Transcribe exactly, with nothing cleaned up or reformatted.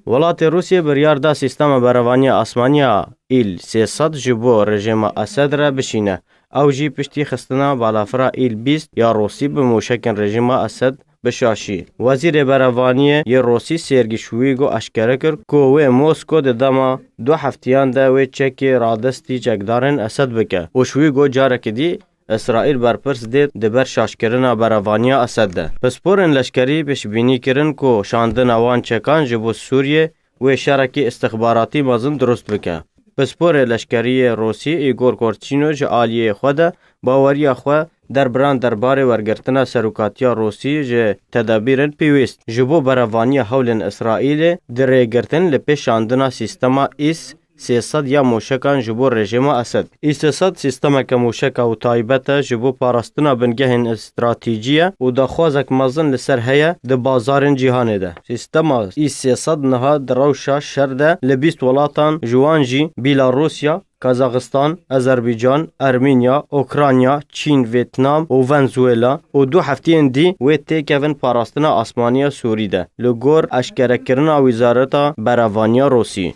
Welatê Rûsiyê biryar da sîstema berevaniya asmaniya Îl sê sed ji bo rejîma Esed re bişîne. Ew jî piştî xistina balafira Îl bîst ya Rûsî bi mûşekên rejîma Esed bişaşî. Wezîrê berevaniyê yê Rûsî Sergî Şwîgo eşkere kir ku wê Mosko di dema du heftiyan de wê çekê radestî çekdarên Esed bike û Şwîgo carekî dî Îsraîl berpirs dê di ber şaşkirina berevaniya Esed de. Pisporên leşkerî pêşbînî kirin ku şandina wan çekan ji bo Sûriyê wê şerekî îstixbaratî mezin dirust bike. Pisporê leşkerî yê Rûsî Îgor Korçîno ji aliyê xwe de baweriya xwe derbiran derbarê wergirtina serokatiya Rûsî ji tedabîrên pêwîst ji bo berevaniya hewlên Îsraîlê di rêgirtin li pêş şandina sîstema Îs sê sed ya mûşekan ji bo rejîma Esed. Îs sê sed sîstemeke mûşeka û taybet e ji bo parastina bingehên stratejî ye û daxwazek mezin li ser heye di bazarên cîhanê de. Sîstema Îs sê sed niha di rewşa şer de li bîst welatan, ji wan jî Bîlarûsya, Kazaxistan, Azerbaycan, Ermenya, Ukrayna, Çîn, Vêtnam û Venezuela û du heftiyên dî wê têkevin parastina asmaniya Sûrî de, li gor eşkerekirina Wezareta Berevaniya Rûsî.